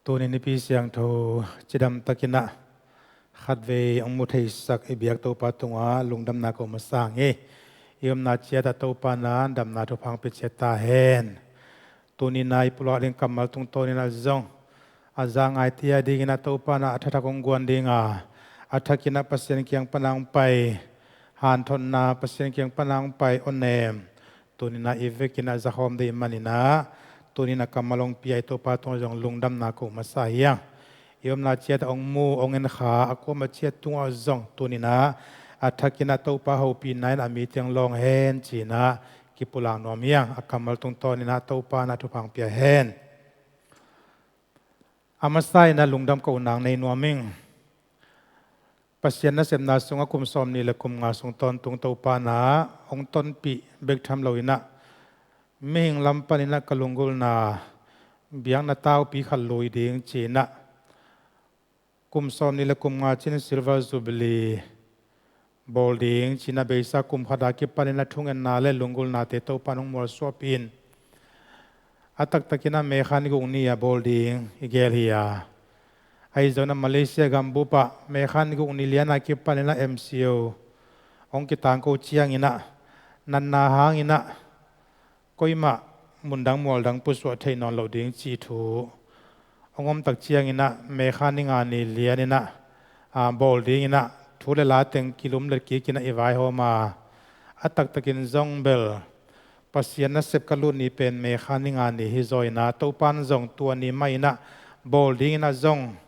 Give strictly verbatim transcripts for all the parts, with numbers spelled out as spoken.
Tuni nipi siangtho cidam takin ah khatvei hong mu theisak i biak Topa tungah lungdamna ko masa hi. I omna ciat ah Topa na damna thupha hong pia ciat ta hen. Tuni na i pulak ding kammal tungtawnin ah zong a za ngaite a dingin ah Topa na a thathak hong guan ding a, a thakin ah Pasian kiang pan a hong pai hanthotna, Pasian kiang pan a hong pai awnem, tuni na i vekin ah za khawm ding manin ah tuni na kammal hong pia i Topa tungah zong lungdamna ko masa hi hang. I omna ciat ah hong mu hong en kha a kuamah ciat tungah zong tuni na a thakin ah Topa hopihna in a mite hong lawng hen ci-in ah kipulak nuam hi hang. A kammal tungtawnin ah Topa na thupha hong pia hen. A masa in ah lungdam kohna nei nuam ing. Pasian nasepna sungah kum sawmnih le kum nga sung tawntung Topa na hong tonpih bek tham loin ah mihing lam panin ah ka lunggulhna biakna taupi khat lui ding ci-in ah kum sawmnih le kum nga cin Silver Jubilee bawl ding ci-in ah beisa kum khat a kipanin ah thungetna le lunggulhnate Topa in hong mualsuahpih in. A taktakin ah May kha ni guk ni a bawl ding i gel hi a, ahi zongin ah Malaysia gambup ah May kha ni guk ni lian a kipanin ah M C O hong kitangko ciangin ah natna hangin ah koimah mundang mualdang pusuah thei nawn loh ding cih thu hong om tak ciangin ah May kha ni nga ni lianin ah, aa, bawl dingin ah thu le la teng kilumlet kikin ah i vaihawm a, a taktakin zong bel Pasian nasep ka lut ni pen May kha ni nga ni hi zaw in ah Topa in zong tua ni mah in ah bawl dingin ah zong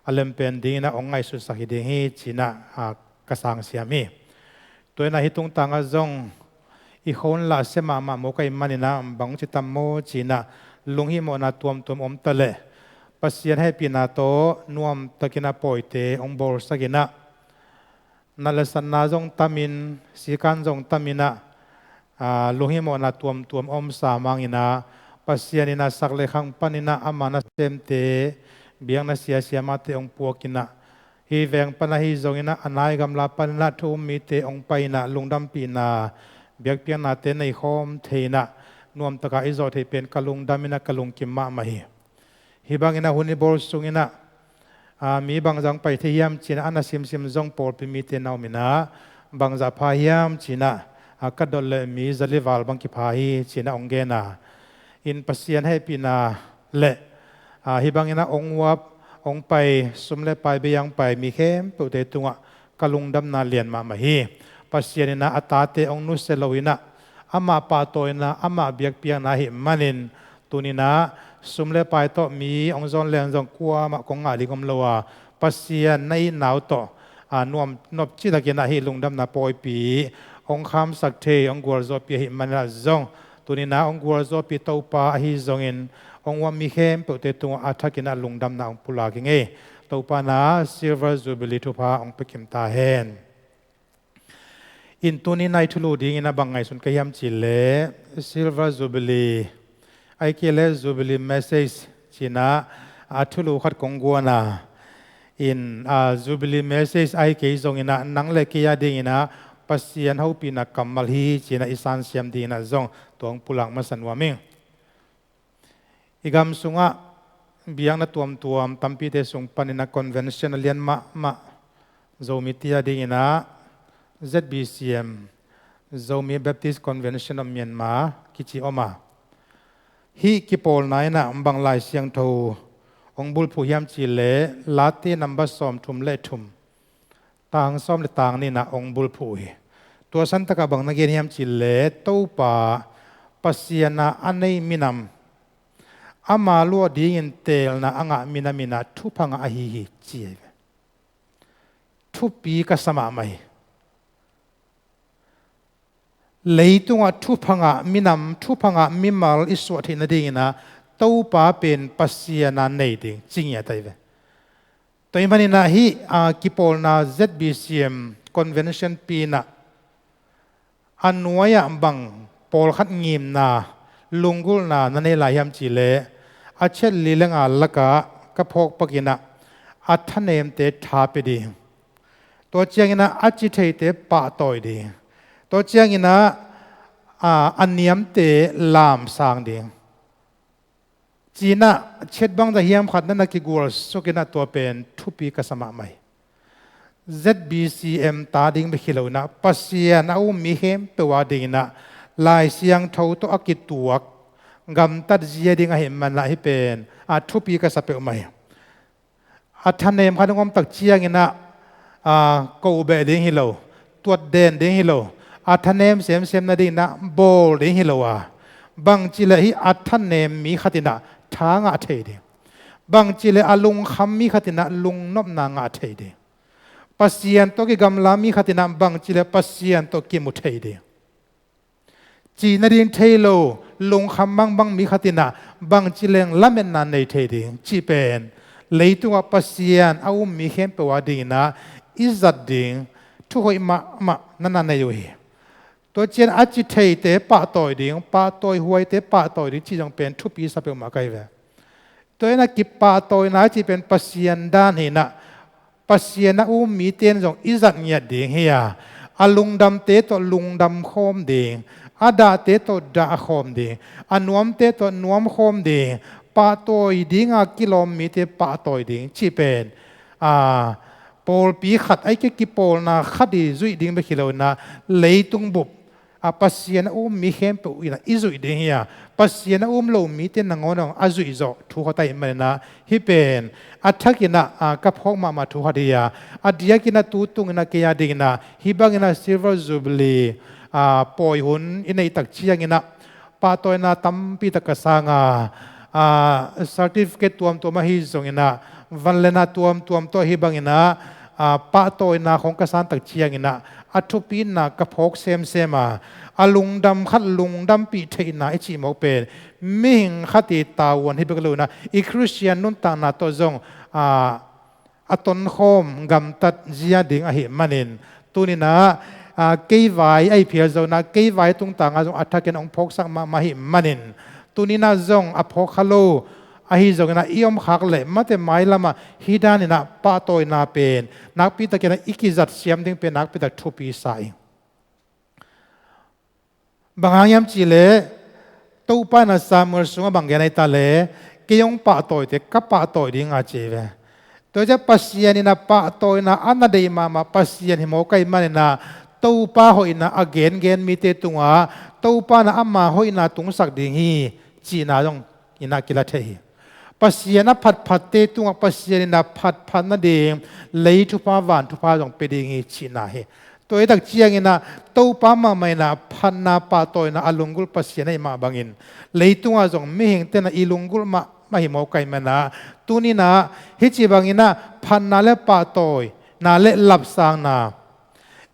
a lem pen dingin ah hong ngaihsutsak hi ding hi ci-in ah, aa, ka sang siam hi. Tua in ah hih tungtangah zong i khawng lah sia mahmah maw ka hih manin ah bang ci tam maw ci-in ah lunghimawhna tuamtuam om ta leh Pasian hehpihna tawh nuamtakin ah pawite hong bawlsak in ah nat le satna zong tamin sikan zong tamin ah, aa, lunghimawhna tuamtuam om sa mangin ah Pasian in ah sak le khang panin ah ama nasemte biakna siasia mahte hong puakin ah hih veng pan ahi zongin ah a nai gamla panin ah thu um mite hong pai in ah lungdampihna biakpiaknate nei khawm thei in ah nuamtaka i zawh theih pen ka lungdam in ah ka lungkim mahmah hi. Hih bangin ah hun i bawl sungin ah, aa, mi bangzah hong pai thei hiam ci-in ah a na simsim zong pawlpi mite na om in ah bangzah pha hiam ci-in ah, aa, ka dot leh mi zali val bang kipha hi ci-in ah hong gen a, in Pasian hehpihna le, aa, hih bangin ah hong uap hong pai sum le pai bei a hong pai mi khempeuhte tungah ka lungdamna lian mahmah hi. Pasian in ah a tate hong nusia lo in ah amah pahtawina amah biakpiakna ahih manin tuni in ah sum le pai tawh mi hong zawn leng zong kuamah kong ngah ding om lo a, Pasian na itna uh tawh, aa, nuam nopci takin ah hih lungdamna pawipi hong khamsak thei hong gualzawhpih ahih manin ah zong tuni in ah hong gualzawhpih Topa ahi zongin hong uap mi khempeuhte tungah a thakin ah lungdamna hong pulak ing ei. Topa in ah Silver Jubilee thupha hong pia kim ta hen. In tuni in ah i thulu dingin ah bang ngaihsun ka hiam cih leh Silver Jubilee ahih kei leh Jubilee message ci-in ah a thulu khat kong guan a, in, aa, Jubilee message ahih kei zongin ah nang le kei a dingin ah Pasian hopihna kammal hi ci-in ah i sansiam dingin ah zong tua hong pulak masa nuam ing. I gam sungah biakna tuamtuam tampite sung panin ah convention a lian mahmah Zomi-te a dingin ah Z B C M, Zomi Baptist Convention of Myanmar kici om a, hih kipawlna in ah bang Lai Siangtho hong bulphuh hiam cih leh Late number sawmthum le thum, tang sawm le tang nih in ah hong bulphuh hi. Tua santakah bang na gen hiam cih leh Topa Pasian a a nei minam, ama luah dingin teelna a ngah minam in ah thupha ngah ahi hi ci hi ve. Thupi ka sa mahmah hi. Leitungah thupha ngah minam, thupha ngah mimal i suah theih nadingin ah Topa pen Pasian a nei ding ci ngiat ahi ve. Tua ahih manin ah hih, aa, kipawlna Z B C M convention pi in ah a nuai-ah bang pawlkhat ngimna lunggulhna na nei lai hiam cih leh a chiat li le nga lakah ka phawk pakin ah a thanemte tha pia ding, tua ciangin ah a ci theite pahtawi ding, tua ciangin ah, aa, a niamte lamsang ding Ci-in ah chet bangzah hiam khat na na kigualsuk in ah tua pen thupi ka sa mahmah hi. Z B C M ta ding bek hi lo in ah Pasian a um mi khempeuh a ding in ah Lai Siangtho tawh a kituak gamtat zia ding ahih man ah hih pen a thupi ka sa peuhmah hi. A thanem khat hong om tak ciangin ah, aa, ko beh ding hi lo, tuat den ding hi lo, a thanem semsem nading in ah bawl ding hi lo a, bangci leh hih a thanem mi khat in ah tha ngah thei ding, bangci leh a lungkham mi khat in ah lungnopna ngah thei ding, Pasian tawh kigamla mi khat in ah bangci leh Pasian tawh kimu thei ding. Cih nading thei lo, lungkham bangbang mi khat in ah bangci leng lametna nei thei ding cih pen leitungah Pasian a um mi khempeuh a ding in ah i zat ding thuhoih mahmah na na nei uh hi. Tua ciang a ci theite pahtawi ding, pahtawi huaite pahtawi ding cih zong pen thupi sa peuhmah ka hi ve. Tua in ah kipahtawina i cih pen Pasian dan hi in ah Pasian a um mite in zong i zat ngiat ding hi a, a lungdamte tawh lungdam khawm ding, a dahte tawh dah khawm ding, a nuamte tawh nuam khawm ding, pahtawi dinga kilawm mite pahtawi ding cih pen, aa, pawlpi khat, ahih kei leh kipawlna khat i zuih ding bek hi lo in ah leitung bup a Pasian a um mi khempeuh in ah i zuih ding hi a, Pasian a um lo mite nangawn zong a zuih zawh thu khat ahih man in ah hih pen a thak in ah, aa, ka phawk mahmah thu khat hi a, a diak in ah tu tung in ah kei a ding in ah hih bang in ah Silver Jubilee, aa, pawi hun i neih tak ciangin ah pahtawina tampi tak ka sang a, aa, certificate tuamtuam ahi zongin ah vangliatna tuamtuam tawh hih bang in ah, aa, pahtawina khawng ka san tak ciangin ah a thupina ka phawk semsem a, a lungdam khat lungdampih theihna i cih mawk pen mihing khat i tavuan hi bek lo in ah i Khristian nuntakna tawh zong, aa, a tonkhawm gamtat zia ding ahih manin tuni in ah, aa, kei vai ahi phial zo in ah kei vai tungtang ah zong a thak in hong phawksak mahmah ahih manin tuni in ah zong a phawk kha lo ahi zongin ah i om khak leh mate mailam ah hih dan in ah pahtawina pen nakpi tak in ah i kizat siam ding pen nakpi tak thupi sa ing. Bang hang hiam cih leh Topa in ah Samuel sungah bang gen ahi ta leh kei hong pahtawite ka pahtawi ding a ci hi ve. Tua ciang Pasian in ah pahtawina a na deih mahmah Pasian hi mawk ahih man in ah Topa hoihna a gengen mite tungah Topa in ah ama hoihna tungsak ding hi cihna zong in ah kila thei hi. Pasian a phatphatte tungah Pasian in ah phatphat nading lei thupha van thupha zong pia ding hi cihna hi. Tua hi tak ciangin ah Topa mahmah in ah phatna pahtawina a lunggulh Pasian ahih mah bangin leitungah zong mihingte in ah i lunggulh mahmah hi mawk ahih man ah tuni in ah hih ci bangin ah phatna le pahtawina le lapsangna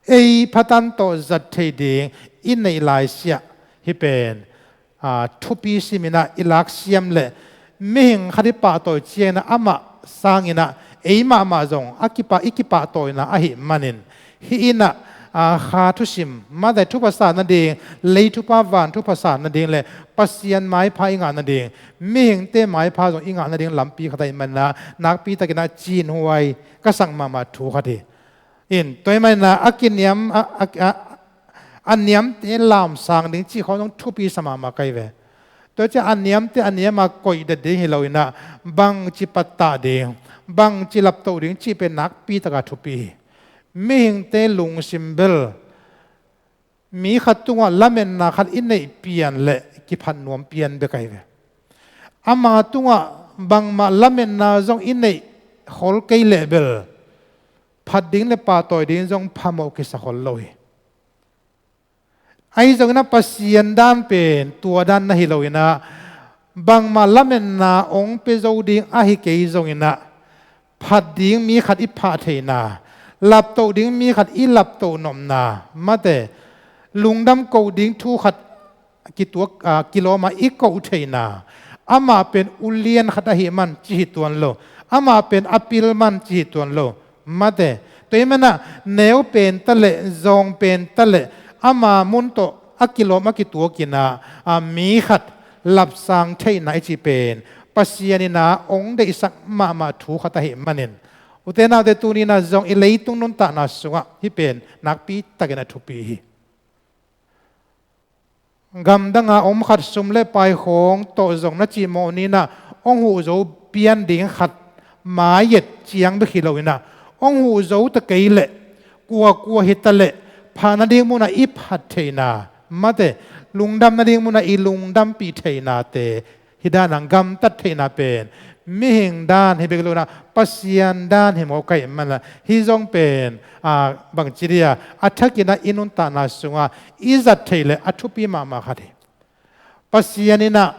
ei phatan tawh zat theih ding i neih lai siah hih pen, aa, thupi sim in ah i lak siam leh mihing khat i pahtawi ciangin ah amah sangin ah ei mahmah zong a kipa, i kipahtawina ahih manin hih in ah, aa, kha thusim mate thupha sa nading, lei thupha van thupha sa nading le Pasian maipha i ngah nading, mihingte maipha zong i ngah nading lampi khat ahih man in ah nakpi tak in ah cinhuai ka sak mahmah thu khat hi. In, tua ahih man in ah a kiniam, a, a, a, a niamte lamsang ding cih khawng zong thupi sa mahmah ka hi ve. Tua ciang a niamte a niam a koih det ding hi lo in ah bangci pattah ding, bangci laptoh ding cih pen nakpi tak a thupi hi. Mihingte lungsim bel mi khat tungah lametna khat i neih pian leh kiphat nuam pian bek ahi ve. Ama tungah bangmah lametna zong i neih khol kei leh bel phat ding le pahtawi ding zong phamawh kisa khol lo hi. Ahi zongin ah Pasian dan pen tua dan na hi lo in ah bangmah lametna hong pia zo ding ahi kei zongin ah phat ding mi khat i phah theihna, laptoh ding mi khat i laptoh nopna, mate, lungdam koh ding thu khat kituak, aa, kilawm a i koh theihna, amah pen ulian khat ahih man ci hi tuan lo, amah pen a pil man ci hi tuan lo, mate, tua ahih man ah neu pen ta leh zawng pen ta leh ama mun tawh a kilawm a kituak in ah, aa, mi khat lapsang theihna i cih pen Pasian in ah hong deihsak mahmah thu khat ahih manin, ute naute, tuni in ah zong i leitung nuntakna sungah hih pen nakpi tak in a thupi hi. Gamdang a om khat sum le pai khawng tawh zong na cihmawh ni in ah hong huh zo pian ding khat mai-et ciang bek hi lo in ah, hong huh zo ta kei leh, kuakua hi ta leh, phat nading munah i phat theihna, mate, lungdam nading munah i lungdampih theihnate, hi dan a gamtat theihna pen mihing dan hi bek lo in ah, Pasian dan hi mawk ahih manin ah, hih zong pen, a, bangci dia, a thak in ah i nuntakna sungah i zat theih leh a thupi mahmah khat hi. Pasian in ah,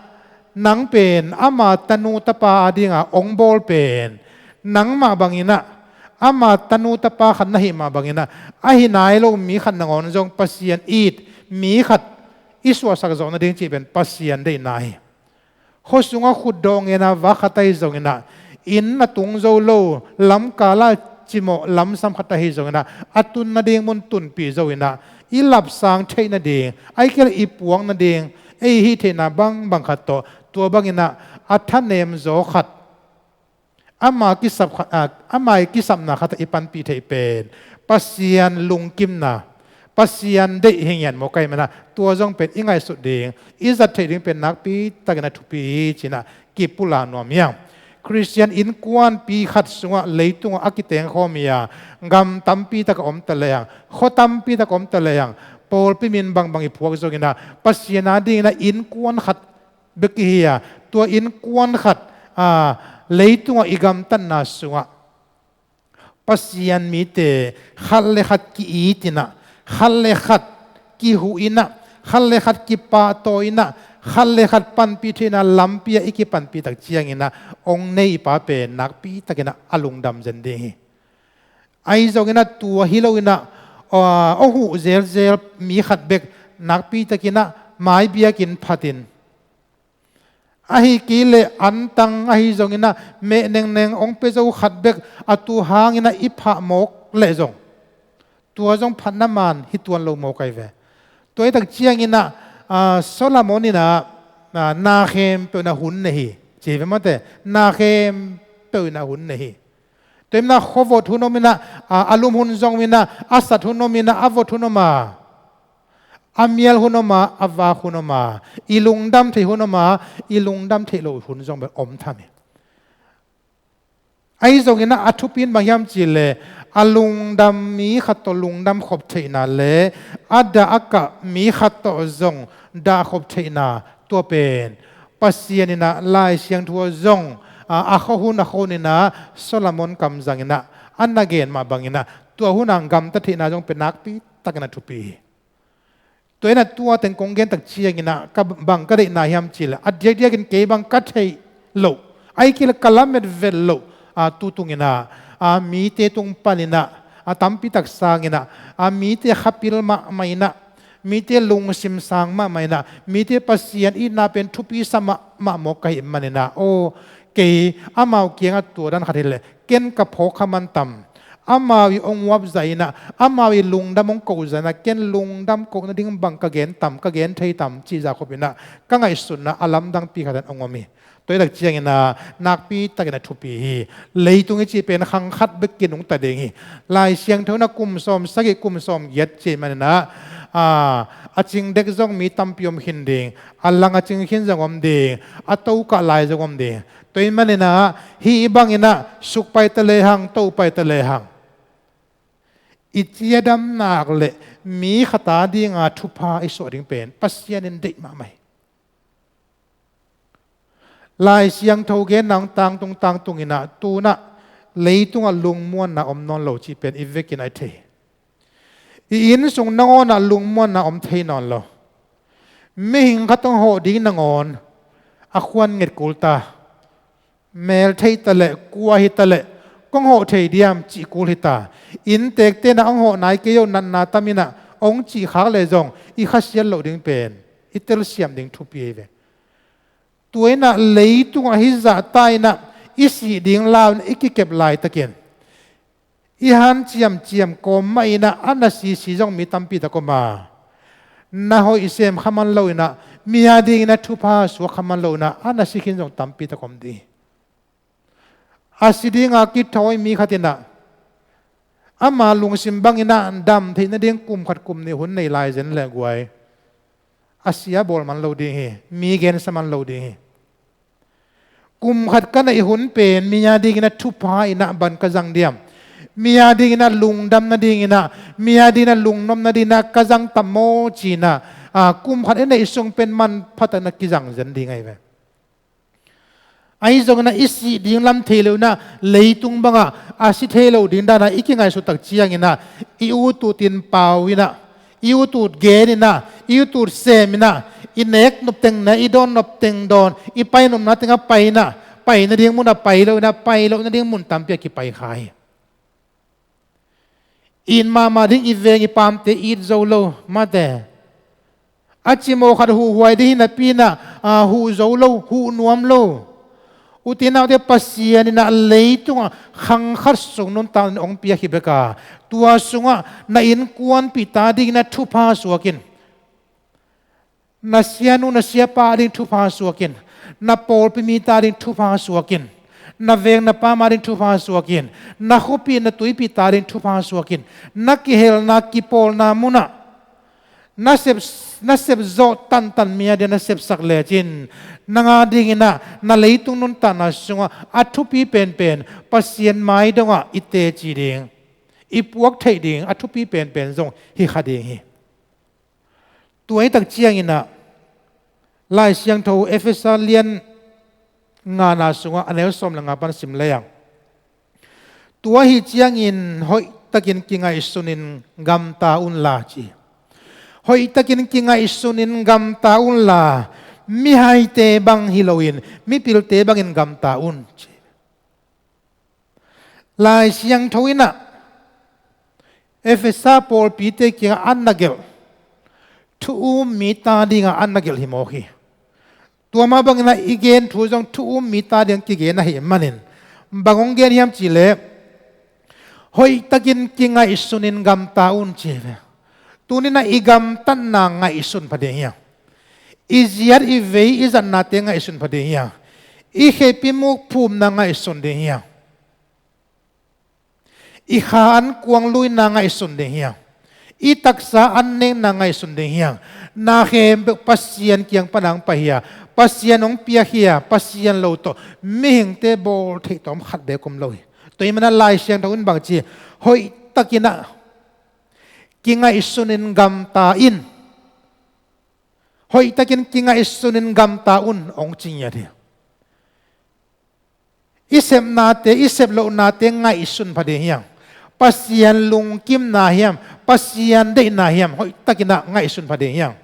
nang pen ama tanu tapa ading a hong bawl pen, nangmah bang in ah, ama tanu tapa khat na hih mah bang in ah, ahi nai lo mi khat nangawn zong Pasian it mi khat i suahsak zawh nading cih pen Pasian deihna hi. Khua sungah khutdawh ngen a va khat ahi zong in ah, inn a tung zo lo, lamkal ah cimawh lamsam khat ahi zong in ah, a tun nading mun tunpih zo in ah, i lapsang theih nading, ahih kei leh i puak nading, ei hih theihna bangbang khat tawh, tua bang in ah, a thanem zaw khat, ama kisap khat, a, ama i kisapna khat ah i panpih theih pen Pasian lungkimna, Pasian deih hi ngiat mawk ahih manin ah, tua zong pen i ngaihsut ding, i zat theih ding pen nakpi takin a thupi hi ci-in ah kipulak nuam hi hang. Khristian innkuanpi khat sungah leitungah a kitengkhawm hi a, gam tampi tak a om ta lehang, khua tampi tak a om ta lehang, pawlpi min bangbang i phuak zong in ah, Pasian ading in ah innkuan khat bek i hi a, tua innkuan khat, a, leitungah i gamtatna sungah Pasian mite khat le khat ki-it in ah, khat le khat kihuh in ah, khat le khat kipahtawi in ah, khat le khat panpih theihna lampi ah i kipanpih tak ciangin ah, hong nei pa pen nakpi takin ah a lungdam zen ding hi. Ahi zongin ah tua hi lo in ah, a, hong huh zelzel mi khat bek nakpi takin ah mai biakinn phatin, ahih kei leh antang ahi zongin ah meh nengneng hong pia zo khat bek a tu hangin ah i phah mawk leh zong, tua zong phatna man hi tuan lo mawk ahi ve. Tua ahih tak ciangin ah, a, Solomon in ah, a, na khempeuh in ah hun nei hi, ci hi ve mate, na khempeuh in ah hun nei hi. Tua ahih manin ah khuavot hun om in ah, a, a lum hun zong om in ah, a sat hun om in ah, a vot hun om a, a mial hun om a, a vak hun om a, i lungdam theih hun om a, i lungdam theih loh hun zong bek om tham hi. Ahi zongin ah a thupi in bang hiam cih leh, a lungdam mi khat tawh lungdam khop theihna le a dah a kah mi khat tawh zong dah khop theihna, tua pen Pasian in ah Lai Siangtho ah zong, a, a khua hun a khua hun in ah Solomon kam zangin ah a na gen mah bangin ah tua hun a gamta theihna zong pen nakpi takin a thupi hi. Tua in ah tua teng kong gen tak ciangin ah ka bang ka deihna hiam cih leh, a diakdiakin kei bang ka theih loh, ahih kei leh ka lamet vet loh, a, tu tung in ah, a, mite tung panin ah, a, tampi tak sang in ah, a, mite khapil mahmah in ah, mite lungsim sang mahmah in ah, mite Pasian itna pen thupi sa mahmah mawk ka hih manin ah, aw, kei amau kiangah tua dan khat hi leh ken ka phawk kha man tam, amau i hong uap zah in ah, amau i lungdam hong koh zah in ah, ken lungdam koh nading bang ka gen tam, ka gen thei tam, cih zah khop in ah ka ngaihsutna a lamdangpi khat in hong om hi. Tua ahih tak ciangin ah nakpi takin a thupi hi. Leitung i cih pen khang khat bek kinungta ding hi. Lai Siangtho in ah kum sawm sagih, kum sawm giat ci ahih manin ah, a, a cing dek zong mi tampi om khin ding, a lang a cing khin zong om ding, a to kah lai zong om ding. Tua ahih manin ah hih bangin ah suk pai ta lehang, to pai ta lehang, i ciadam nak leh mi khat ading a thupha i suah ding pen Pasian in deih mahmah hi. Lai Siangtho genna hong tangtung tangtung in ah tu-in ah leitungah lungmuanna om nawn lo cih pen i vekin a thei hi. I inn sung nangawn ah lungmuanna om thei nawn lo. Mihing khat hong hawh ding nangawn a khuan nget kul ta. Mel thei ta leh, kua hi ta leh, kong hawh thei diam cih kul hi ta. Inntekte in ah hong hawh nai kei o, natna tam in ah hong cih khak leh zong i khasiat loh ding pen i telsiam ding thupi hi ve. Tua in ah leitungah hih zahta in ah i sih ding lau in i kikep laitakin, i hanciamciam kawm mah in ah a na sisi zong mi tampi tak om a, na hoih sem kha man lo in ah, mi adingin a thupha suak kha man lo in ah a na si khin zong tampi tak om ding hi. A si dinga kithawi mi khat in ah ama lungsim bangin ah dam theih nading kum khat kum nih hun nei lai zen leh guai, a sia bawl man lo ding hi, mi gensa man lo ding hi. Kum khat ka neih hun pen mi a dingin ah thupha in ah bang ka zang diam? Mi a dingin ah lungdam nadingin ah, mi a dingin ah lungnuam nadingin ah ka zang tam maw ci-in ah, aa, kum khat i neih sung pen manpha takin ah kizang zen ding ahi ve. Ahi zongin ah i sih ding lam thei lo in ah, leitung bangah a si thei lo ding danah i kingaihsut tak ciangin ah, i ut utin pau in ah, i ut ut gen in ah, i ut ut sem in ah, i nek nop teng nek, i dawn nop teng dawn, i pai nopna tengah pai in ah, pai nading munah pai lo in ah, pai loh nading mun tampi ah kipai kha hi. It mahmah ding i veng i paamte it zo lo, mate. A cimawh khat huhhuai ding hi napi in ah, aa, huh zo lo, huh nuam lo. Ute naute, Pasian in ah leitungah khang khat sung nuntakna hong piak hi bek a, tua sungah na innkuanpihte adingin ah thupha suak in. Na sianu, na siapa ading thupha suak in. Na pawlpi mite ading thupha suak in. Na veng na paam ading thupha suak in. Na khuapih, na tuipihte ading thupha suak in. Na kihelna, kipawlna munah na sep, na sep zawh tantan mi adingin na sepsak lecin, nang adingin ah na leitung nuntakna sungah a thupi penpen Pasian mai dongah i teci ding, i puak theih ding a thupi penpen zong hi kha ding hi. Tua ahih tak ciangin ah, Lai Siangtho Efesa lian ngana sungah a neu sawm le nga pan sim lei ang. Tua ahih ciangin hoihtakin kingaihsunin gamta unla ci. Hoihtakin kingaihsunin gamta unla, mihaite bang hi loin mipilte bangin gamta un ci. Lai Siangtho in ah Efesa pawlpite kiangah a na gelh thu-um mite adingah a na gelh hi mawk hi. Tua mah bangin ah i gen thu zong thu-um mite adingah kigen ahih manin, bang hong gen hiam cih leh, hoihtakin kingaihsunin gamta un ci hi ve. Tuni-in ah i gamtatna ngaihsun pha ding hi hang. I ziat i vei i zatnate ngaihsun pha ding hi hang. I khepimuk phumna ngaihsun ding hi hang. I kha an kuang luina ngaihsun ding hi hang. I taksa an nekna ngaihsun ding hi hang. Na khempeuh Pasian kiang pan hong pai hi a, Pasian hong piak hi a, Pasian lo tawh mihingte bawl theih tawm khat beek om lo hi. Tua ahih manin ah Lai Siangtho in bang ci, hoihtakin ah kingaihsunin gamta in. Hoihtakin kingaihsunin gamta un hong ci ngiat hi. I sepnate, i sep lohnate ngaihsun pha ding hi hang. Pasian lungkimna hiam, Pasian deihna hiam, hoihtakin ah ngaihsun pha ding hi hang.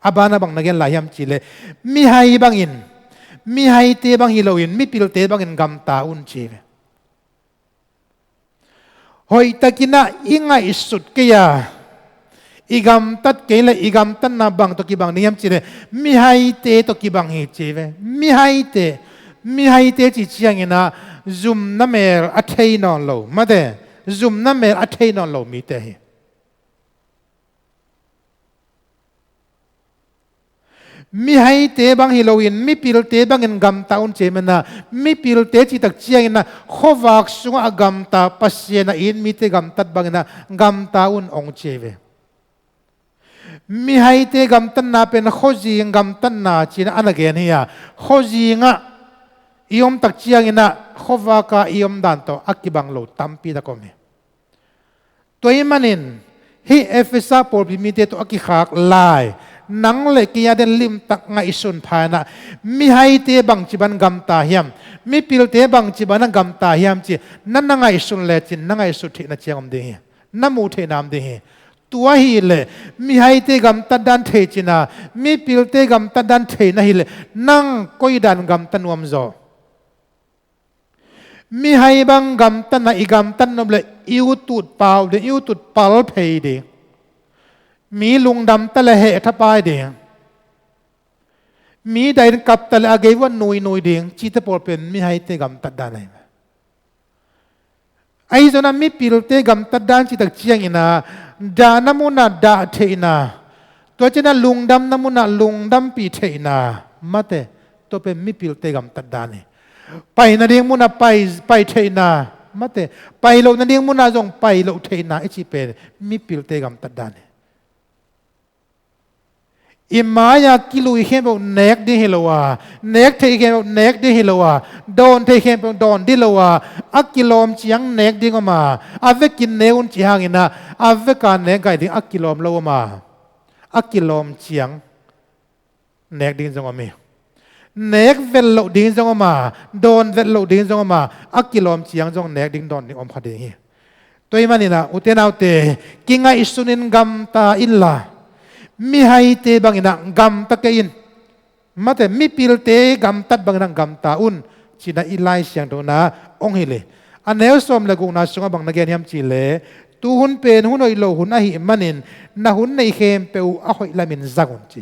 A banah bang na gen lai hiam cih leh, mihai bangin, mihaite bang hi loin mipilte bangin gamta un ci hi ve. Hoihtakin ah i ngaihsut kei a, i gamtat kei leh i gamtatna bang tawh kibang ding hiam cih leh, mihaite tawh kibang hi ci hi ve. Mihaite, mihaite cih ciangin ah zumna mel a thei nawn lo, mate, zumna mel a thei nawn lo mite hi. Mihaite bang hi loin mipilte bangin gamta un ci hi manin ah, mipilte cih tak ciangin ah khuavak sungah a gamta, Pasian a it mite gamtat bangin ah gamta un hong ci hi ve. Mihaite gamtatna pen khuazing gamtatna ci-in ah a na gen hi a, khuazingah i om tak ciangin ah khuavak ah i om dan tawh a kibang lo tampi tak om hi. Tua ahih manin hih Efesa pawlpi mite tawh a kikhak lai, nang leh kei a dingin limtak ngaihsun pha in ah, mihaite bangci bangin gamta hiam, mipilte bangci bangin ah gamta hiam cih na, na ngaihsun lecin na ngaihsut theihna ciang om ding hi. Na muh theihna om ding hi. Tua ahih leh mihaite gamtat dan thei cin a, mipilte gamtat dan thei na hih leh nang koi dan gamta nuam zaw? Mihai bang gamtatna i gamtat nop leh i ut ut pau ding, i ut ut pal phei ding. Mi lungdam ta leh heh thapai ding. Mi dahin kap ta leh a gei uah nuinui ding, cihte pawl pen mihaite gamtat dan ahi. Ahi zongin ah mipilte gamtat dan cih tak ciangin ah, dahna munah dah theihna, tua ciangin ah lungdamna munah lungdampih theihna, mate, tua pen mipilte gamtat dan hi. Pai nading munah pai, pai theihna, mate, pai loh nading munah zong pai loh theihna i cih pen mipilte gamtat dan hi. I mai-a kilui khempeuh nek ding hi lo a, nek thei khempeuh nek ding hi lo a, dawn thei khempeuh dawn ding lo a, a kilawm ciang nek ding om a, a vekin ne un cih hangin ah, a veka nek gaih ding a kilawm lo om a, a kilawm ciang nek ding zong om hi. Nek vet loh ding zong om a, dawn vet loh ding zong om a, a kilawm ciang zong nek ding dawn ding om kha ding hi. Tua ahih manin ah, ute naute, kingaihsun in gamta inla, mihaite bangin ah gamta kei in. Mate, mipilte gamtat bangin ah gamta un, ci-in ah i Lai Siangtho in ah hong hilh hi. A neu sawm le gukna sungah bang na gen hiam cih leh, tu hun pen hun hoih lo hun ahih manin, na hun neih khempeuh uh a hoih lamin zang un, ci.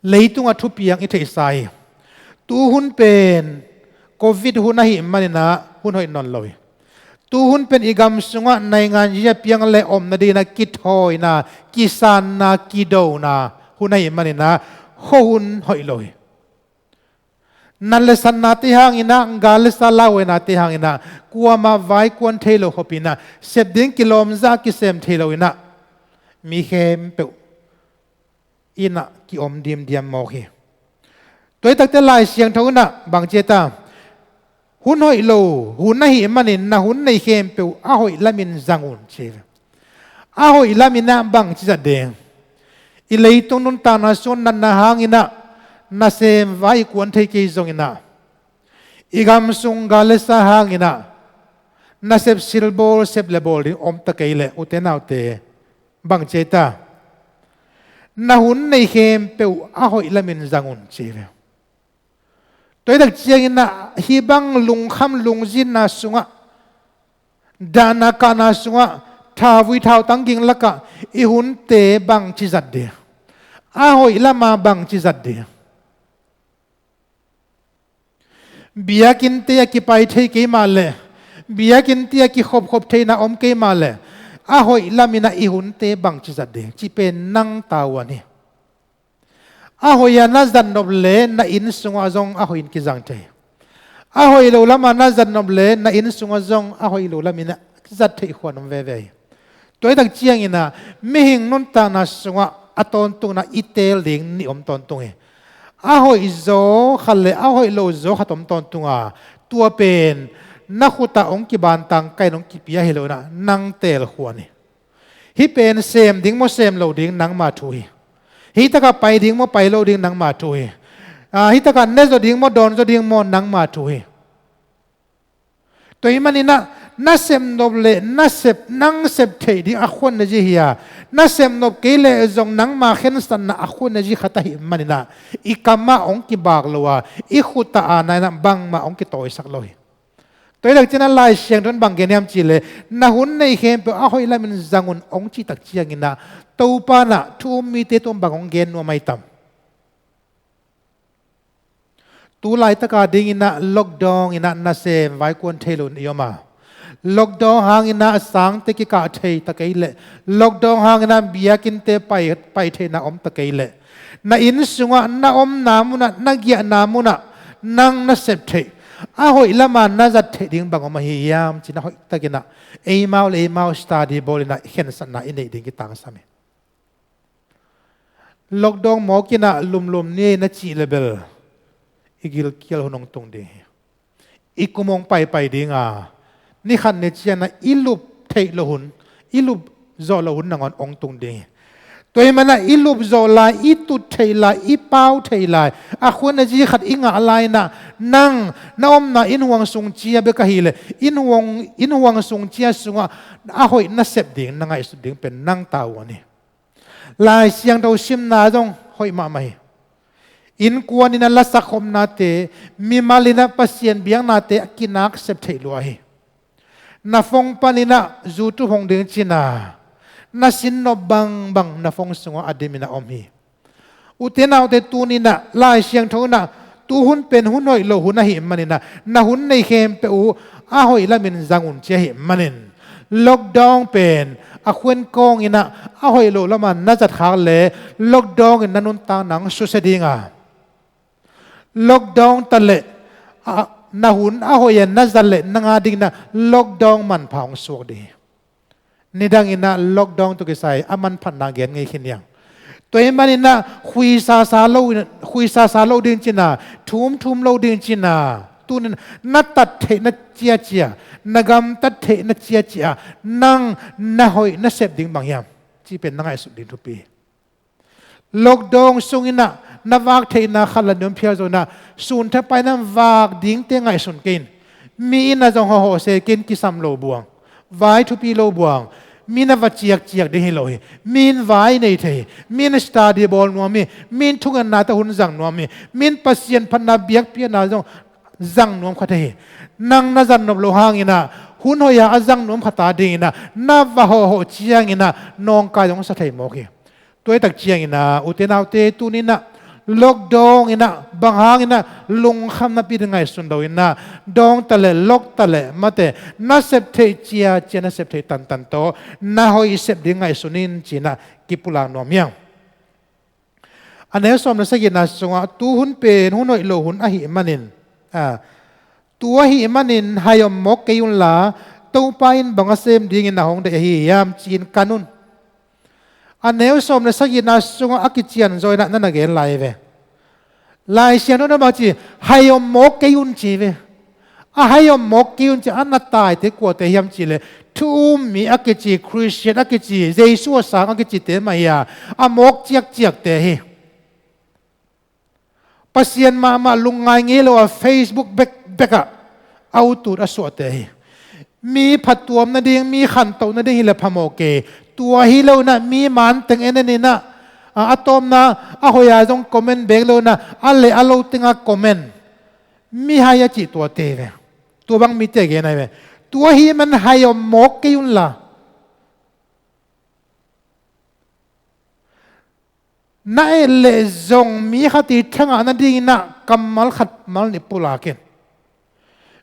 Leitungah thupiang i theihsa hi. Tu hun pen covid hun ahih manin ah hun hoih nawn lo hi. Tu hun pen i gam sungah naingan zia piang le om nadingin ah kithawina, kisanna, kidona hun ahih manin ah khuahun hoih lo hi. Nat le satnate hangin ah, gal le sa lauhuainate hangin ah, kuamah vaikuan thei lo khop in ah, sep ding kilawm zah kisem thei lo in ah, mi khempeuh in ah ki-om dimdiam mawk hi. Tua hi takteh Lai Siangtho in ah bang ci hiam? Hun hoih lo hun ahih manin na hun neih khempeuh a hoih lamin zang un, ci hi. A hoih lamin ah bangci zat ding? I leitung nuntakna sung natna hangin ah nasem vai kuan thei kei zongin ah, i gam sung gal le sa hangin ah nasep silbawl, sep le bawl ding om ta kei leh, ute naute, bangci hiam? Na hun neih khempeuh a hoih lamin zang un, ci hi. Tua hi tak ciangin ah hih bang lungkham lungzinna sungah, dahna kahna sungah, thauvui thautang ging lakah i hunte bangci zat ding? A hoih lama bangci zat ding? Biakinnte ah kipai thei kei mah leh, biakinnte ah kikhopkhop theihna om kei mah leh, a hoih lamin ah i hunte bangci zat ding, cih pen nang tavuan hi. A hoih a na zat nop leh na inn sungah zong a hoih in kizang thei. A hoih lo lama na zat nop leh na inn sungah zong a hoih lo lamin ah zat theih khuan om veve hi. Tua hi tak ciangin ah mihing nuntakna sungah a tawntungin ah i teel ding nih om tawntung hi. A hoih zaw khat le a hoih lo zaw khat om tawntung a, tua pen na khutah hong kibantang kai-in hong kipia hi lo in ah nang teel khuan hi. Hih pen sem ding maw, sem lo ding, nangma thu hi. Hih takah pai ding maw, pai lo ding, nangma thu hi. Ah, hih takah ne zaw ding maw, dawn zaw ding maw, nangma thu hi. Tua ahih manin ah na sep nop leh na sep, nang sep theih ding a khuan na zi hi a, na sep nop kei leh zong nangma khensatna a khuan na zi khat ahih manin ah i kam ah hong kibak lo a, i khutah a nai-in ah bangmah hong kitawisak lo hi. Tua hi tak ciangin ah Lai Siangtho in bang gen hiam cih leh, na hun neih khempeuh a hoih lamin zang un hong cih tak ciangin ah, Topa in ah thu um mite tung bang hong gen nuam ahi tam? Tu laitaka dingin ah lockdown in ah nasem vaikuan thei lo in i om a, lockdown hangin ah sangte kikah thei ta kei leh, lockdown hangin ah biakinnte pai, pai theihna om ta kei leh, na inn sungah, na omna munah, na giahna munah nang na sep theih, a hoih lama na zat theih ding bang om ahi hiam, ci-in ah hoihtakin ah eimau le eimau study bawlin ah khensatna i neih ding kitangsam hi. Lockdown mawk in ah lumlum ni ei na cih leh bel i gilkial hun hong tung ding hi. I kum hong paipai ding a, ni khat ni ciangin ah i lup theih loh hun, i lup zawh loh hun nangawn hong tung ding hi. Tua ahih manin ah i lup zawh lai, i tut theih lai, i pau theih lai, a khuan na zi khat i ngah lai-in ah, nang na omna innhuang sung cia bek ahih leh, innhuang, innhuang sung cia sungah a hoih na sep ding, na ngaihsut ding pen nang tavuan hi. Lai Siangtho simna zong hoih mahmah hi. Innkuan in ah lasak khopnate, mimal in ah Pasian biaknate a kinak sep theih lua hi. Na phone panin ah YouTube hong ding cihna, na sin nop bangbang na phone sungah a dimin a om hi. Ute naute, tuni-in ah Lai Siangtho in ah tu hun pen hun hoih lo hun ahih manin ah, na hun neih khempeuh uh a hoih lamin zang un ci ahih manin, lockdown pen a khuan kawngin ah a hoih lo lama na zat khak leh lockdown in na nuntakna hong susia ding a, lockdown ta leh, a, na hun a hoih a na zat leh nang a dingin ah lockdown manpha hong suak ding hi. Nidangin ah lockdown tawh kisai a manphatna gen ngei khin hi hang. Tua ahih manin ah huisasa lo, huisasa lo ding cihna, thumthum lo ding cihna, tunin na tat theihna ciacia, na gamtat theihna ciacia, nang na hoih na sep ding bang hiam? Cih pen na ngaihsut ding thupi. Lockdown sungin ah na vak theihna khat la nih om phial zongin ah, sunthapai na vak dingte ngaihsun kei in. Mi in ah zong hawhhawh se kei in, kisam lo buang, vai thupi lo buang. Mi in ah va ciakciak ding hi lo hi. Mi in vai nei thei hi. Mi in study bawl nuam hi. Mi in thungetna tawh hun zang nuam hi. Mi in Pasian phatna biakpiakna zong zang nuam kha thei hi. Nang na zang nop loh hangin ah hun hoih a a zang nuam khat a dingin ah na va hawhhawh ciangin ah nawngkai zong sa thei mawk hi. Tua hi tak ciangin ah, ute naute, tuni in ah lockdown in ah bang hangin ah lungkham napi ding ngaihsun lo in ah, dawng ta leh, lock ta leh, mate, na sep theih ciacia, na sep theih tantan tawh na hoih sep ding ngaihsun in ci-in ah kipulak nuam hi hang. A neu sawm le sagihna sungah, tu hun pen hun hoih lo hun ahih manin, a, tu ahih manin hai om mawk kei unla, Topa in bang a sem dingin a hong deih ahi hiam ci-in kan un. A neu sawm le sagihna sungah a kician zaw in ah na na gen lai ve. Lai Siangtho in ah bang ci, hai om mawk kei un ci ve. A hai om mawk kei un ci, a na taite kuate hiam cih leh, thu um mi a kici, Khristian a kici, Jesu a sang a kicite mah hi a, a mawk ciakciakte hi. Pasian mahmah lungngai ngei lo a, Facebook bekbek ah a ut ut a suahte hi. Mi phattuam nading, mi khantoh nading hi leh phamawh kei. Tua hi lo in ah mi man teng en en in ah, a, a tawpna a hoih a zong comment back lo in ah, a leh a lo teng a comment. Mihai a cih tuate ve. Tua bang mite gen ahi ve. Tua ahih man hai om mawk kei unla, na et leh zong mi khat ii thangah nadingin ah kammal khat mal nih pulak in.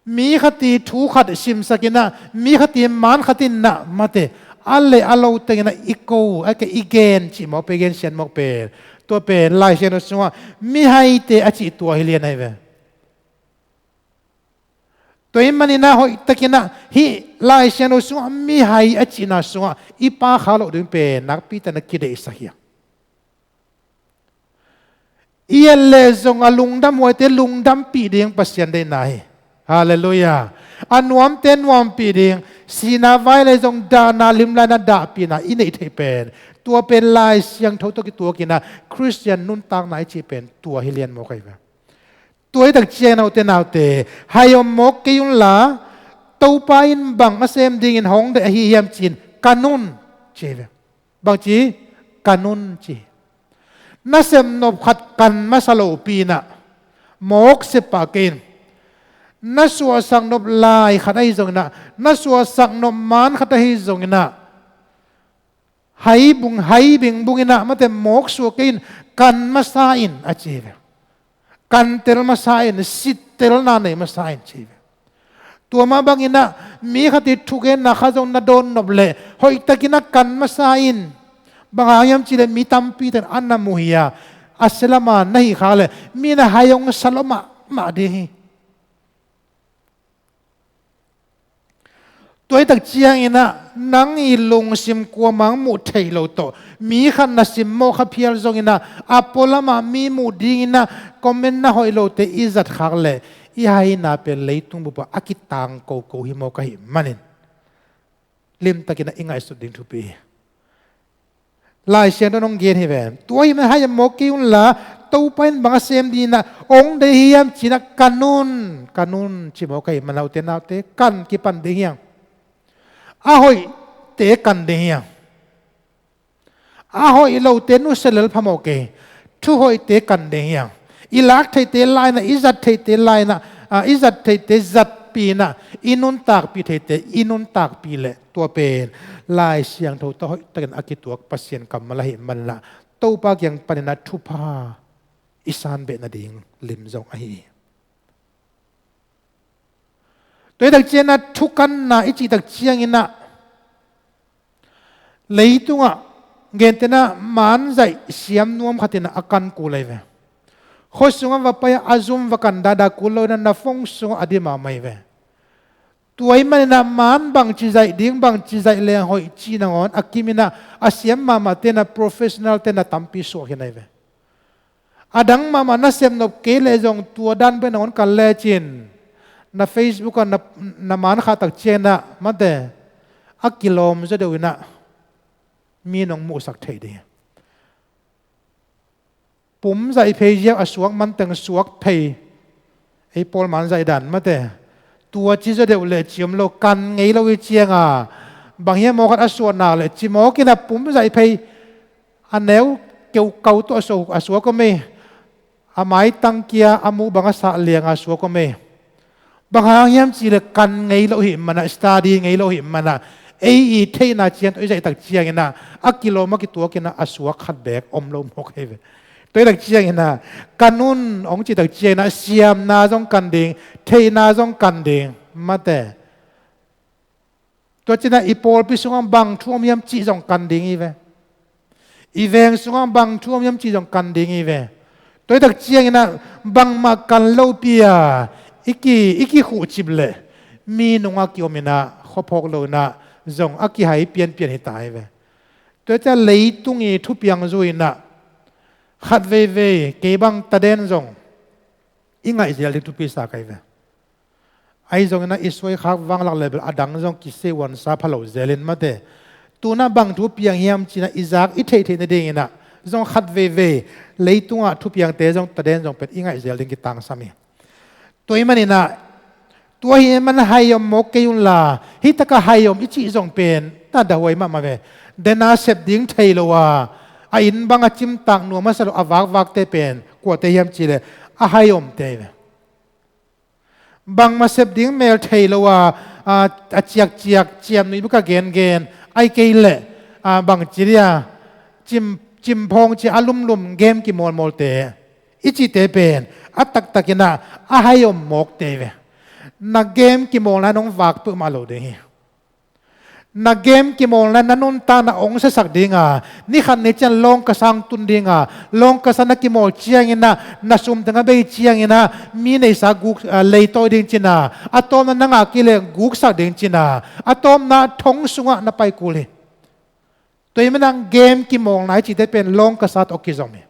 Mi khat ii thu khat simsak in ah, mi khat ii man khat in ah, mate, a leh a lo teng in ah i ko, a ke i gen cih mawk pen, gensiat mawk pen, tua pen Lai Siangtho sungah mihaite a cih tua hi lian ahi ve. Tua ahih manin ah hoihtakin ah hih Lai Siangtho sungah mihai a cihna sungah i pau kha loh ding pen nakpi takin ah kideihsak hi hang. I et leh zong a lungdamhuaite lungdampih ding Pasian deihna hi. Halleluiah. A nuamte nuampih ding, sihna vai leh zong dahna, limlakna dahpihna i neih theih pen, tua pen Lai Siangtho tawh kituakin ah Khristian nuntakna i cih pen tua hi lian mawk ahi ve. Tua hi tak ciangin ah, ute naute, hai om mawk kei unla, Topa in bang a sem dingin hong deih ahi hiam ci-in kan un ci hi ve. Bang ci? Kan un ci hi. Na sep nop khat kan masa lopi in ah mawk sep pah kei in. Na suahsak nop lai khat ahi zongin ah, na suahsak nop man khat ahi zongin ah, hai bung, hai bing bung in ah, mate, mawk suak kei in, kan masa in a ci hi ve. Kan tel masa in, sittelna nei masa in ci hi ve. Tua mah bangin ah mi khat ii thugenna khat zong na dawn nop leh hoihtakin ah kan masa in. Bang hang hiam cih leh mi tampi ten a na mu hi a, a sia lam a na hih khak leh mi in ah hai hong sa lua mahmah ding hi. Tua hi tak ciangin ah nang ii lungsim kuamah hong muh theih loh tawh, mi khat na simmawh kha phial zongin ah, a pualam ah mi muh dingin ah comment na hoih lote i zat khak leh, i haina pen leitung bup ah a kitang koko hi mawk ahih manin, limtakin ah i ngaihsut ding thupi hi. Lai Siangtho in hong gen hi ve. Tua ahih man hai om mawk kei unla, Topa in bang a sem dingin ah hong deih ahi hiam ci-in ah kan un, kan un ci mawk ahih man, ute naute, kan kipan ding hi hang. A hoihte kan ding hi hang. A hoih lote nusia lel phamawh kei. Thu hoihte kan ding hi hang. I lak theihte lai-in ah, i zat theihte lai-in ah, a, i zat theihte zatpih in ah, i nuntakpih theihte i nuntakpih leh, tua pen Lai Siangtho tawh hoihtakin a kituak Pasian kammal ahih manin ah, Topa kiang panin ah thupha i san beh nading lim zong ahi hi. Tua hi tak ciangin ah thukanna i cih tak ciangin ah, leitungah gentehna manzaih siam nuam khat in ah a kan kul ahi ve. Khua sungah va pai-a a zum va kan dahdah kul lo in ah, na phone sungah a dim mahmah hi ve. Tua ahih manin ah man bangci zaih ding, bangci zaih leng hoih cih nangawn a kimin ah a siam mahmahte in ah professional-te in ah tampi suak hi nai ve. A dang mahmah na sep nop kei leh zong tua dan pen nangawn kan lecin na Facebook ah na, na man khah tak ciangin ah mate a kilawm zaw deuh in ah mi nong muhsak thei ding hi. Pum zaih phei ziau a suak man teng suak phei. Ei pawl man zaih dan mate. Tua ci zaw deuh leh ci om lo, kan ngei lo hi ciang a, bang hiam maw khat a suah nak leh ci mawk in ah pum zaih phei. A neu keukau tawh a suak, a suak om ei. A maitang kia a mu bang a sah liang a suak om ei. Bang hang hiam cih leh kan ngei lo ahih man ah, study ngei lo ahih man ah, ei i theihna ciang tawh i zaih tak ciangin ah a kilawm a kituak in ah a suak khat beek om lo mawk hi ve. Tua hi tak ciangin ah kan un hong cih tak ciangin ah siamna zong kan ding, theihna zong kan ding mate. Tua ci-in ah i pawlpi sungah bang thu om hiam cih zong kan ding hi ve. I veng sungah bang thu om hiam cih zong kan ding hi ve. Tua hi tak ciangin ah bangmah kan lopi a i ki, i kikhuhcip leh mi nungah kiom in ah khuaphawk lo in ah zong a kihai pianpian hi ta hi ve. Tua hi ciang leitung i thupiang zui in ah khat veivei kei bang taden zong i ngaih zel ding thupi sa ka hi ve. Ahi zongin ah i suai khak vanglak leh bel a dang zong kiseuansa pha lo zel in mate. Tu-in ah bang thu piang hiam ci-in ah i zak i theihtheih nadingin ah zong khat veivei leitungah thupiangte zong taden zong pen i ngaih zel ding kitangsam hi. Tua ahih manin ah tua ahih man hai om mawk kei un la, hih takah hai om i cih zong pen tadahuai mahmah ve. Dena sep ding thei lo a, a inn bang a cimtak nuam a sa lo a vakvakte pen kuate hiam cih leh a hai omte hi ve. Bangmah sep ding mel thei lo a, a, a ciakciak ciamnuih bek a gengen, ahih kei leh, a, bangci dia, cim, cimphawng ci a lumlum game kimawlmawlte i cihte pen a taktakin ah a hai om mawkte hi ve. Na game kimawlna in hong vak peuhmah lo ding hi. Na game kimawlna in na nuntakna hong siasak ding a, ni khat ni ciang lawngkasa hong tun ding a, lawngkasa na kimawl ciangin ah na sum teng a bei ciangin ah mi neihsa guk, a, leitawi ding ci-in ah, a tawpna na ngah kei leh guksak ding ci-in ah, a tawpna thong sungah na pai kul hi. Tua ahih manin ah game kimawlna i cihte pen lawngkasa tawh kizom hi.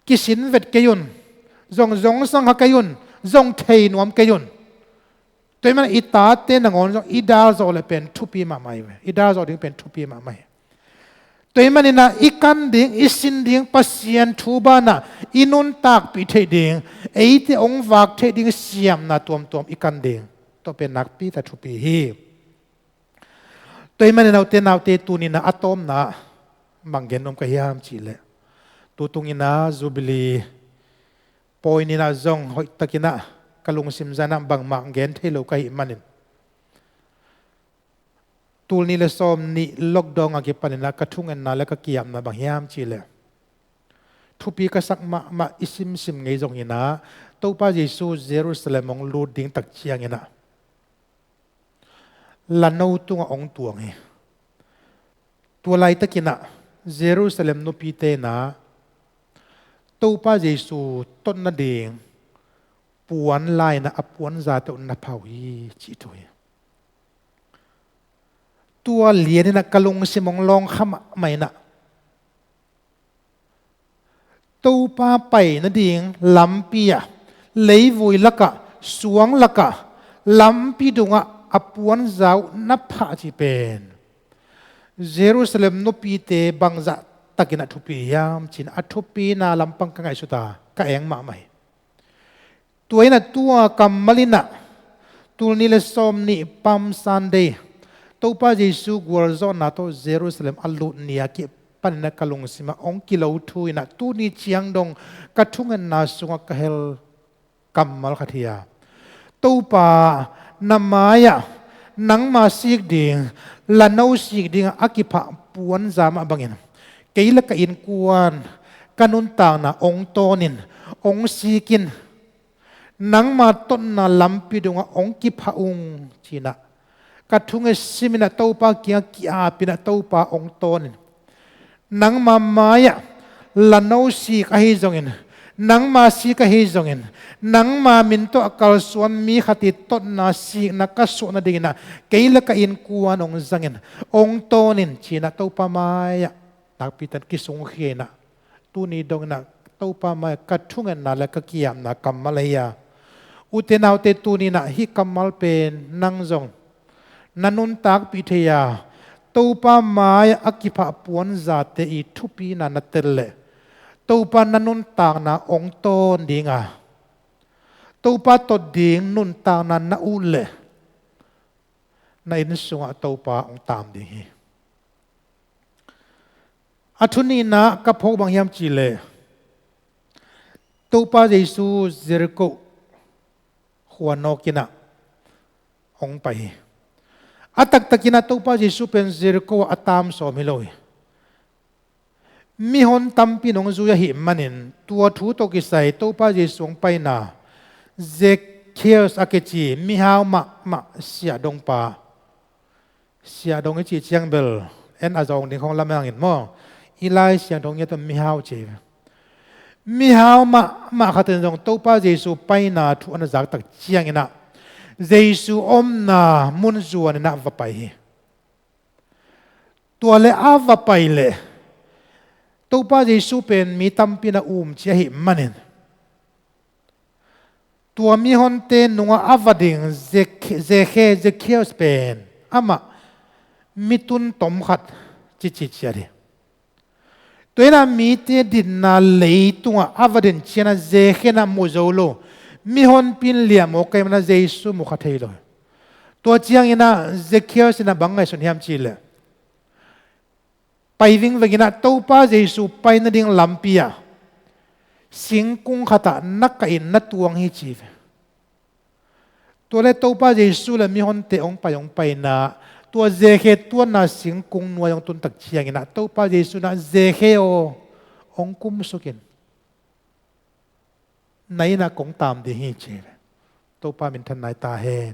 Kisin vet kei un, zong zongsang kha kei un, zong thei nuam kei un. Tua ahih manin i tate nangawn zong i dal zawh leh pen thupi mahmah hi ve. I dal zawh ding pen thupi mahmah hi. Tua ahih manin ah i kan ding, i sin ding, Pasian thu banah i nuntakpih theih ding, eite hong vak theih ding siamna tuamtuam i kan ding. Tua pen nakpi tak thupi hi. Tua ahih manin ah ute naute, tuni-in ah a tawpna bang gen nuam ka hiam cih leh, tu tungin ah Jubilee pawi ni-in ah zong hoihtakin ah ka lungsim zah-in ah bangmah gen thei lo ka hih manin, tul nih leh sawmnih lockdown a kipanin ah ka thungetna leh ka ki-apna bang hiam cih leh, thupi ka sak mahmah i simsim ngei zongin ah, Topa Jesu Jerusalem hong lut ding tak ciangin ah lano tungah hong tuang hi. Tua laitakin ah Jerusalem nupite in ah Topa Jesu tot nading puan la-in ah a puanzate uh na phah uh hi, cih thu hi. Tua lianin ah ka lungsim hong lawngkha mahmah in ah, Topa pai nading lampi ah, leivui lakah, suang lakah, lampi dungah a puanza uh na phah cih pen Jerusalem nupite bangzah takin a thupi hiam ci-in a thupina lampang ka ngaihsut a, ka eng mahmah hi. Tua in ah tua kammal in ah tul nih leh sawmnih Palm Sunday, Topa Jesu gualzawhna tawh Jerusalem a lut ni-a kipanin ah ka lungsim ah hong kilo thu in ah tuni ciang dong ka thungetna sungah ka hel kammal khat hi a, Topa, na mai-ah nangma sik ding, lano sik dingah a kiphah puanza mah bangin kei leh ka innkuan, ka nuntakna hong tawnin, hong sikin, nangma totna lampi dungah hong kiphah ung, ci-in ah ka thunget simin ah Topa kiangah ki-apin ah Topa hong tawnin, nangma mai-ah lano sik ahi zongin Nangma sik ahi zongin, nangma min tawh a kalsuan mi khat i totna sikna ka suah nadingin ah kei le ka innkuan hong zangin, hong tawn in, ci-in ah Topa mai-ah nakpi takin kisungkhia in ah, tuni dongin ah Topa mai-ah ka thungetna le ka ki-apna kammal ahi a. Ute naute, tuni-in ah hih kammal pen nang zong na nuntakpih thei a, Topa mai-ah a kiphah puanzate i thupina na tel leh Topa na nuntakna hong tawn ding a, Topa tot ding nuntakna na ut leh na inn sungah Topa hong taam ding hi. A thu nihna ka phawk bang hiam cih leh, Topa Jesu Jericho khua nawk in ah hong pai hi. A taktakin ah Topa Jesu pen Jericho ah a taam sawm hi lo hi. Mihon tampi in hong zui ahih manin tua thu tawh kisai Topa Jesu hong paina, Zacchaeus a kici mihau mahmah siahdongpa, siahdong i cih ciang bel en a zawng ding khawng lamang in maw, i Lai Siangtho ngiat ah mihau ci hi. Mihau mahmah khat in zong Topa Jesu paina thu a na zak tak ciangin ah Jesu omna mun zuan in ah va pai hi. Tua leh a va pai leh Topa Jesu pen mi tampi in a um ci ahih manin, tua mihonte nungah a va ding Zek-, Zekhe, Zacchaeus pen amah mi tun tom khat cici ciat hi. Tua in ah mite dinna leitungah a va din ciangin ah Zekhe in ah mu zo lo, mihonpi in liam aw ka hih manin ah Jesu mu kha thei lo hi. Tua ciangin ah Zacchaeus in ah bang ngaihsun hiam cih leh, pai vingveng in ah Topa Jesu pai nading lampi ah singkung khat ah na kah in na tuang hi ci hi. Tua leh Topa Jesu le mihonte hong pai hong pai in ah tua Zekhe tuanna singkung nuai hong tun tak ciangin ah Topa Jesu in ah, "Zekhe aw, hong kumsuk in, na inn ah kong taam ding hi," ci hi. Topa minthanna hi ta hen.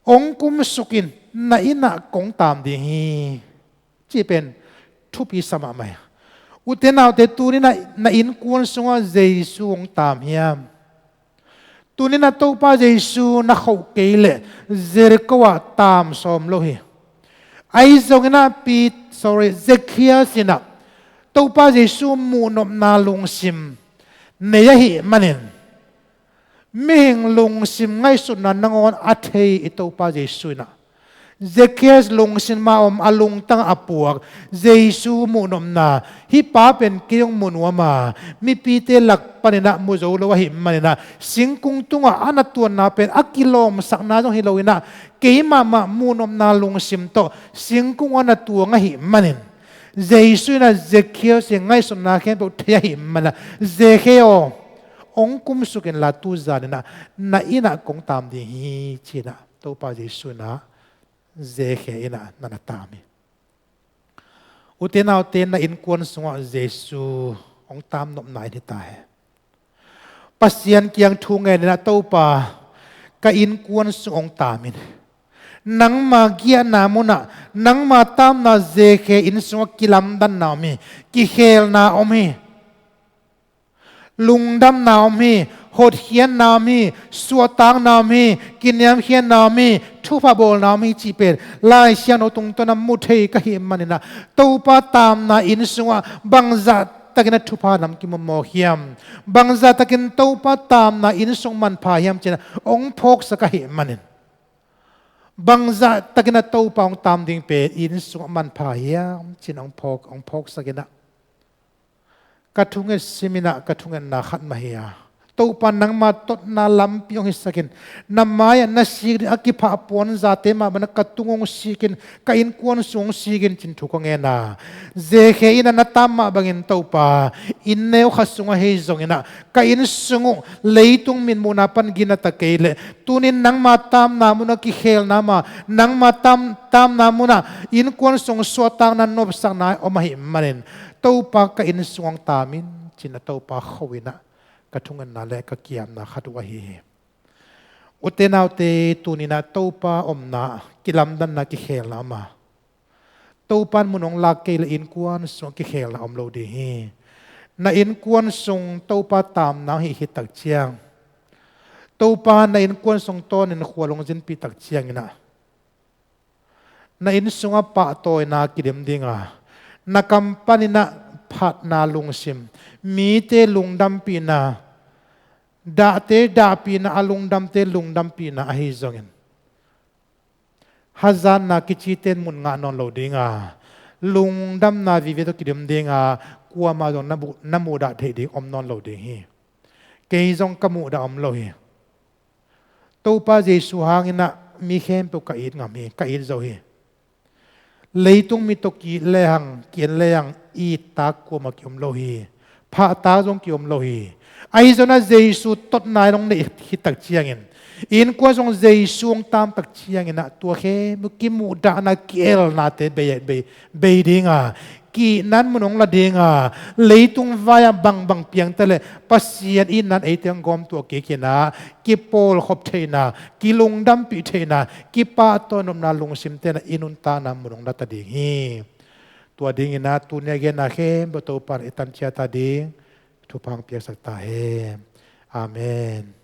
"Hong kumsuk in, na inn ah kong taam ding hi," cih pen thupi sa mahmah hi. Ute naute, tuni-in ah na innkuan sungah Jesu hong taam hiam? Tuni-in ah Topa Jesu na khoh kei leh Jericho ah taam sawm lo hi. Ahi zongin ah Pit-, sorry, Zacchaeus in ah Topa Jesu muhnopna lungsim nei ahih manin, mihing lungsim ngaihsutna nangawn a thei i Topa Jesu in ah, Zacchaeus lungsim ah om, a lungtang a puak Jesu muhnopna, "Hih pa pen kei hong mu nuam a, mipite lak panin ah mu zo lo ahih manin ah, singkung tungah a na tuanna pen a kilawmsakna zong hi lo-in ah, kei mahmah muhnopna lungsim tawh singkung ah na tuang ahih manin," Jesu in ah Zacchaeus i ngaihsutna khempeuh thei ahih manin ah, "Zekhe aw, hong kumsuk inla, tu zan in ah na inn ah kong taam ding hi," ci-in ah Topa Jesu in ah Zekhe inn ah na na taam hi. Ute naute, na innkuan sungah Jesu hong taam nopna in hi ta hen. Pasian kiang thu ngen in ah, "Topa, ka innkuan sung hong taam in. Nangma giahna munah, nangma taamna Zekhe inn sungah kilamdanna om hi, kikhelna om hi. Lungdamna om hi, hotkhiatna om hi, suahtakna om hi, kiniamkhiatna om hi, thupha bawlna om hi," cih pen Lai Siangtho tungtawn ah mu thei ka hih manin ah, Topa taamna inn sungah bangzah takin ah thupha nam kimawmaw hiam? Bangzah takin Topa taamna inn sung manpha hiam ci-in ah hong phawksak ahih manin, bangzah takin ah Topa hong taam ding pen inn sungah manpha hiam ci-in ah hong phawk, hong phawksak in ah, ka thunget sim in ah ka thungetna khat mah hi a, "Topa, nangma totna lampi hong hisak in. Na mai-ah na sik ding a kiphah puanzate mah bangin ah ka tung hong sik in, ka innkuan sung hong sik in," ci-in thu ka ngen a. Zekhe inn ah na taam mah bangin, Topa, inn neu khat sung ahi zongin ah ka inn sung uh leitung mitmuhna pan gina ta kei leh, tuni-in nangma taamna munah kikhelna om a, nangma taam, taamna munah innkuan sung suahtakna, nopsakna om ahih manin, Topa, ka inn sung hong taam in, ci-in ah Topa kho in ah ka thungetna le ka ki-apna khat uh ahi hi. Ute naute, tuni-in ah Topa omna, kilamdanna, kikhelna om a, Topa in mun hong lak kei leh innkuan sungah kikhelna om lo ding hi. Na innkuan sung Topa taamna hih khit tak ciang, Topa na innkuan sung tawnin khua lungzinpih tak ciangin ah, na inn sungah pahtawina kidim ding a, na kam panin ah phatna lungsim, mite lungdampihna, dahte dahpihna, a lungdamte lungdampihna ahi zongin, hazatna kicite in mun ngah nawn lo ding a, lungdamna vive tawh kidim ding a, kuamah zong na mu-, na muhdah theih ding om nawn lo ding hi. Kei zong ka muhdah om lo hi. Topa Jesu hangin ah mi khempeuh ka it ngam hi, ka it zo hi. Leitung mi tawh ki-it lehang, ki-en lehang, it tak kuamah ki-om lo hi. Phah tak zong ki-om lo hi. Ahi zongin ah Jesu totna in hong neih khit tak ciangin, innkuan zong Jesu hong taam tak ciangin ah, tua khempeuh kimuhdahna, ki-elnate bei, bei, bei ding a, ki-itna in mun hong la ding a, leitung vai-ah bangbang piang ta leh Pasian itna in eite hong gawmtuah kik in ah, kipawlkhop theihna, kilungdampih theihna, kipahtawi nopna lungsimte in ah i nuntakna mun hong la ta ding hi. Tua dingin ah tuni a genna khempeuh Topa in i tan ciat a ding thupha hong piaksak ta hen. Amen.